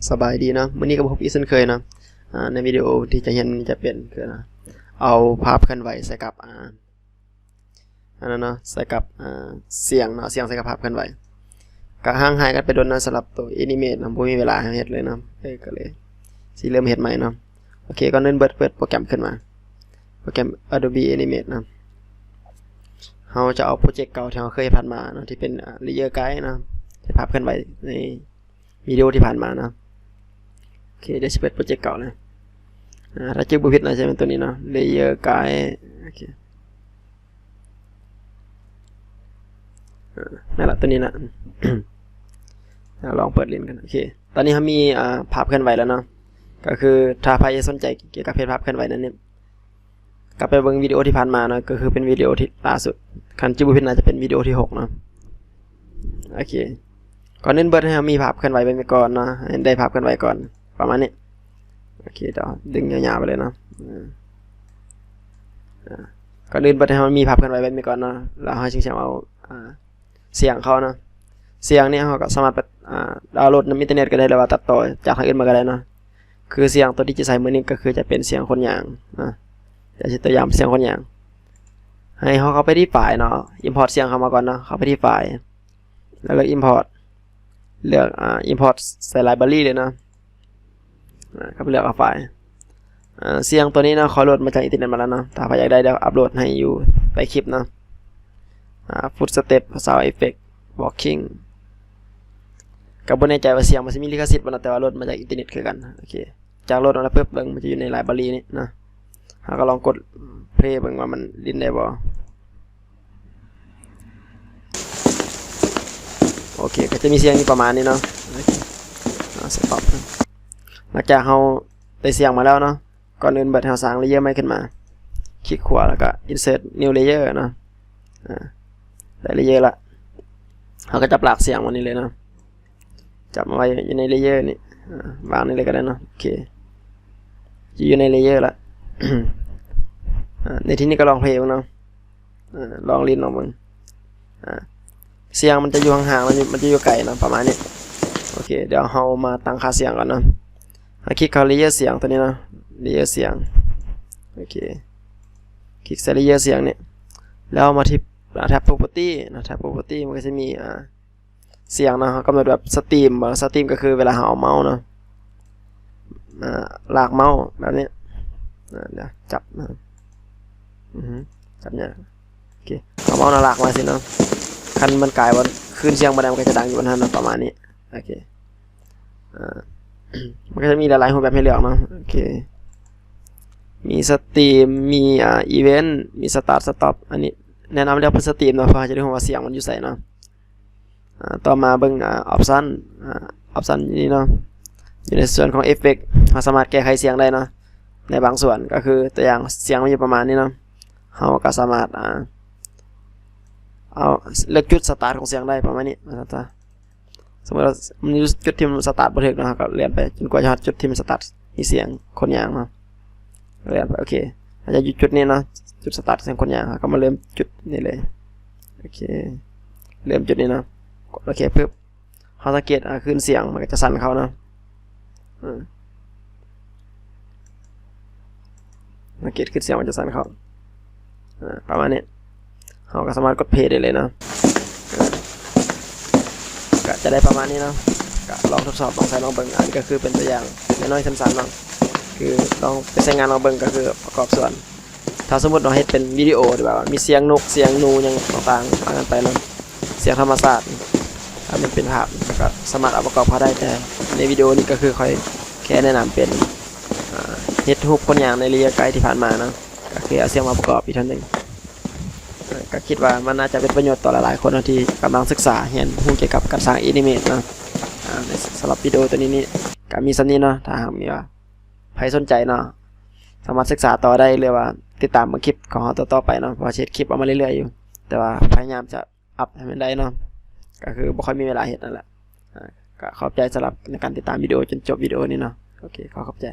ສະບາຍດີເນາະ, ມື້ນີ້ກໍພົບອີກເຊັ່ນເຄີຍເນາະ. ອາ ໃນວິດີໂອທີ່ຈະຮຽນນີ້ຈະເປັນ ຄື ອາ ເອົາພາບເຄື່ອນໄຫວໃສ່ກັບ ອາ ອັນນັ້ນເນາະ ໃສ່ກັບ ອາ ສຽງເນາະ, ສຽງໃສ່ກັບພາບເຄື່ອນໄຫວ. ກໍຫ່າງຫາຍກັນໄປດົນນະ ສຳລັບໂຕ Animate ເນາະ, ບໍ່ມີເວລາໃຫ້ເຮັດເລີຍເນາະ. ເອີ ກໍເລີຍຊິເລີ່ມເຮັດໃໝ່ເນາະ. ໂອເຄ, ກ່ອນອື່ນເບີດເປີດໂປຣແກຣມຂຶ້ນມາ, ໂປຣແກຣມ Adobe Animate ເນາະ. ເຮົາຈະເອົາໂປຣເຈັກເກົ່າທີ່ເຮົາເຄີຍເຮັດຜ່ານມາເນາະ, ທີ່ເປັນ ອາ Layer Guide ເນາະ, ເຮັດພາບເຄື່ອນໄຫວໃນ ວິດີໂອທີ່ຜ່ານມາເນາະ. ໂອເຄ, ດຽວຊິເປີດໂປຣເຈັກເກົ່ານະ. ອາ ຖ້າຈື່ບໍ່ຜິດໜ້າຈະແມ່ນໂຕນີ້ເນາະ, Layer Guide. ໂອເຄ, ອາ ແມ່ນລະ, ໂຕນີ້ນະ. ອາ ລອງເປີດຫຼິ້ນກັນ. ໂອເຄ, ຕອນນີ້ເຮົາມີ ອາ ພາບເຄື່ອນໄຫວແລ້ວເນາະ. ກໍຄືຖ້າໃຜສົນໃຈກ່ຽວກັບເຮັດພາບເຄື່ອນໄຫວນັ້ນນີ້ ກັບໄປເບິ່ງວິດີໂອທີ່ຜ່ານມາເນາະ, ກໍຄືເປັນວິດີໂອທີ່ລ່າສຸດ, ຄັນຈື່ບໍ່ຜິດໜ້າຈະເປັນວິດີໂອທີຫົກເນາະ. ໂອເຄ, ກ່ອນອື່ນເບີດໃຫ້ເຮົາມີພາບເຄື່ອນໄຫວແບບນີ້ກ່ອນເນາະ, ໃຫ້ໄດ້ພາບເຄື່ອນໄຫວກ່ອນ ປະມານນີ້. ໂອເຄ, ດຽວດຶງຍາວໆໄປເລີຍເນາະ. ອາ ກ່ອນອື່ນເບີດໃຫ້ເຮົາມີພາບເຄື່ອນໄຫວແບບນີ້ກ່ອນເນາະ, ແລ້ວເຮົາຈຶ່ງຈະເອົາ ອາ ສຽງເຂົ້າເນາະ. ສຽງນີ້ເຮົາກໍສາມາດໄປ ອາ ດາວໂຫຼດນຳອິນເຕີເນັດກໍໄດ້ ຫຼືວ່າຕັດຕໍ່ຈາກທາງອື່ນມາກໍໄດ້ເນາະ. ຄືສຽງຕົວທີ່ຈະໃຊ້ມື້ນີ້ກໍຄືຈະເປັນສຽງຄົນຍ່າງນະ, ຈະເປັນຕົວຢ່າງສຽງຄົນຍ່າງ. ໃຫ້ເຮົາເຂົ້າໄປທີ່ໄຟລ໌ເນາະ, ອິມພອດສຽງເຂົ້າມາກ່ອນເນາະ, ເຂົ້າໄປທີ່ໄຟລ໌ ແລ້ວເລືອກອິມພອດ, ເລືອກ ອາ ອິມພອດໃສ່ໄລບຣາຣີເລີຍເນາະ. ອາ ເຂົ້າໄປເລືອກເອົາໄຟລ໌. ອາ ສຽງຕົວນີ້ເນາະ ຂ້ອຍໂຫຼດມາຈາກອິນເຕີເນັດມາແລ້ວເນາະ, ຖ້າໃຜຢາກໄດ້ດຽວອັບໂຫຼດໃຫ້ຢູ່ໃຕ້ຄລິບເນາະ. ອາ ຟຸດສະເຕັບ ຊາວເອັບເຟັກ ວອກຄິງ. ກໍບໍ່ແນ່ໃຈວ່າສຽງມັນຊິມີລິຂະສິດບໍ່ເນາະ, ແຕ່ວ່າໂຫຼດມາຈາກອິນເຕີເນັດຄືກັນ. ໂອເຄ, ຈາກໂຫຼດມາແລ້ວປຶບ ເບິ່ງມັນຈະຢູ່ໃນໄລບຣາຣີນີ້ເນາະ. ເຮົາກໍລອງກົດເພລເບິ່ງວ່າມັນຫຼິ້ນໄດ້ບໍ່. ໂອເຄ, ກໍຈະມີສຽງຢູ່ປະມານນີ້ເນາະ. ໂອເຄ, ເອົາ ສະຕັອບ. ຫຼັງຈາກເຮົາໄດ້ສຽງມາແລ້ວເນາະ, ກ່ອນອື່ນເບີດເຮົາສ້າງເລເຢີໃໝ່ຂຶ້ນມາ, ຄລິກຂວາ ແລ້ວກໍ Insert New Layer ເນາະ. ອາ ໄດ້ເລເຢີລະ, ເຮົາກໍຈັບລາກສຽງມານີ້ເລີຍເນາະ. ຈັບມາໄວ້ຢູ່ໃນເລເຢີນີ້, ອາ ວາງນີ້ເລີຍກໍໄດ້ເນາະ. ໂອເຄ, ຈະຢູ່ໃນເລເຢີລະ. ອາ ໃນທີ່ນີ້ກໍລອງເພລເບິ່ງເນາະ, ອາ ລອງຫຼິ້ນລອງເບິ່ງ. ອາ ສຽງມັນຈະຢູ່ຫ່າງໆ ມັນ ມັນຈະຢູ່ໄກເນາະ, ປະມານນີ້. ໂອເຄ, ດຽວເຮົາມາຕັ້ງຄ່າສຽງກ່ອນເນາະ. ເຮົາຄລິກເຂົ້າເລເຢີສຽງຕົວນີ້ເນາະ, ເລເຢີສຽງ. ໂອເຄ, ຄລິກໃສ່ເລເຢີສຽງນີ້, ແລ້ວມາທີ່ ອາ ແທັບ Property ເນາະ, ແທັບ Property ມັນກໍຈະມີ ອາ ສຽງເນາະ, ເຮົາກຳນົດແບບສະຕຣີມເນາະ, ສະຕຣີມກໍຄືເວລາເຮົາເອົາເມົາສ໌ເນາະ, ອາ ລາກເມົາສ໌ແບບນີ້, ອາ ດຽວຈັບນະ, ອື ຈັບຍາກ. ໂອເຄ, ເອົາເມົາສ໌ນະ ລາກມາຊີ້ເນາະ, ຄັນມັນກາຍວ່າ ຄືນສຽງບໍ່ໄດ້ ມັນກໍຈະດັງຢູ່ຫັ້ນນະ, ປະມານນີ້. ໂອເຄ, ອາ ມັນກໍຈະມີຫຼາຍໆຮູບແບບໃຫ້ເລືອກເນາະ. ໂອເຄ, ມີສະຕຣີມ ມີ ອາ ອີເວັນ ມີ Start Stop. ອັນນີ້ແນະນຳເລືອກເປັນສະຕຣີມເນາະ, ເພື່ອເຮົາຈະໄດ້ຮູ້ວ່າສຽງມັນຢູ່ໃສເນາະ. ອາ ຕໍ່ມາເບິ່ງ ອາ Option, ອາ Option ນີ້ເນາະ, ຢູ່ໃນສ່ວນຂອງ Effect ເຮົາສາມາດແກ້ໄຂສຽງໄດ້ເນາະ ໃນບາງສ່ວນ. ກໍຄືຕົວຢ່າງສຽງມັນຢູ່ປະມານນີ້ເນາະ, ເຮົາກໍສາມາດ ອາ ເອົາ ເລືອກຈຸດ Start ຂອງສຽງໄດ້ປະມານນີ້ ວ່າຊັ້ນຊະ. ສົມມຸດວ່າມັນຢູ່ຈຸດທີ່ມັນ Start ບໍ່ຖືກເນາະ, ເຮົາກໍເລື່ອນໄປຈົນກວ່າຈະຮອດຈຸດທີ່ມັນ Start ມີສຽງຄົນຍ່າງເນາະ. ເລື່ອນໄປ, ໂອເຄ, ເຮົາຈະຢູ່ຈຸດນີ້ເນາະ, ຈຸດ Start ຂອງສຽງຄົນຍ່າງ, ເຮົາກໍມາເລີ່ມຈຸດນີ້ເລີຍ. ໂອເຄ, ເລີ່ມຈຸດນີ້ເນາະ, ກົດໂອເຄປຶບ, ເຮົາສັງເກດ ອາ ຄື້ນສຽງມັນກໍຈະສັ່ນເຂົ້າເນາະ. ອາ ສັງເກດຂຶ້ນສຽງມັນຈະສັ່ນເຂົ້າ ອາ ປະມານນີ້. ເຮົາກໍສາມາດກົດເພລໄດ້ເລີຍເນາະ. ອາ ກໍຈະໄດ້ປະມານນີ້ເນາະ, ກໍລອງທົດສອບ ລອງໃຊ້ລອງເບິ່ງ. ອັນນີ້ກໍຄືເປັນຕົວຢ່າງນ້ອຍໆ ສັ້ນໆ ເນາະ, ຄືລອງໄປໃຊ້ງານລອງເບິ່ງ, ກໍຄືປະກອບສ່ວນ. ຖ້າສົມມຸດເຮົາເຮັດເປັນວິດີໂອທີ່ແບບວ່າມີສຽງນົກ ສຽງໜູ ຫຍັງຕ່າງໆ ວ່າກັນໄປເນາະ, ສຽງທຳມະຊາດ, ຖ້າມັນເປັນພາບ ກໍສາມາດເອົາປະກອບເຂົ້າໄດ້. ແຕ່ໃນວິດີໂອນີ້ກໍຄືຂ້ອຍແຄ່ແນະນຳເປັນ ອາ ເຮັດຮູບຄົນຍ່າງໃນໄລຍະໄກທີ່ຜ່ານມາເນາະ, ກໍຄືເອົາສຽງມາປະກອບອີກເທື່ອໜຶ່ງ. ເອີ ກໍຄິດວ່າມັນໜ້າຈະເປັນປະໂຫຍດຕໍ່ຫຼາຍໆຄົນເນາະ ທີ່ກຳລັງສຶກສາຮຽນຮູ້ກ່ຽວກັບການສ້າງ Animate ເນາະ. ອາ ໃນ ສຳລັບວິດີໂອຕົວນີ້ນີ້ ກໍມີສ່ຳນີ້ເນາະ. ຖ້າຫາກມີວ່າໃຜສົນໃຈເນາະ ສາມາດສຶກສາຕໍ່ໄດ້ ຫຼືວ່າຕິດຕາມເບິ່ງຄລິບຂອງເຮົາຕໍ່ໆໄປເນາະ, ເພາະວ່າຊິເຮັດຄລິບອອກມາເລື້ອຍໆຢູ່, ແຕ່ວ່າພະຍາຍາມຈະອັບໃຫ້ມັນໄດ້ເນາະ, ກໍຄືບໍ່ຄ່ອຍມີເວລາເຮັດນັ້ນແຫຼະ. ອາ ກໍຂອບໃຈສຳລັບໃນການຕິດຕາມວິດີໂອຈົນຈົບວິດີໂອນີ້ເນາະ. ໂອເຄ, ຂໍຂອບໃຈ.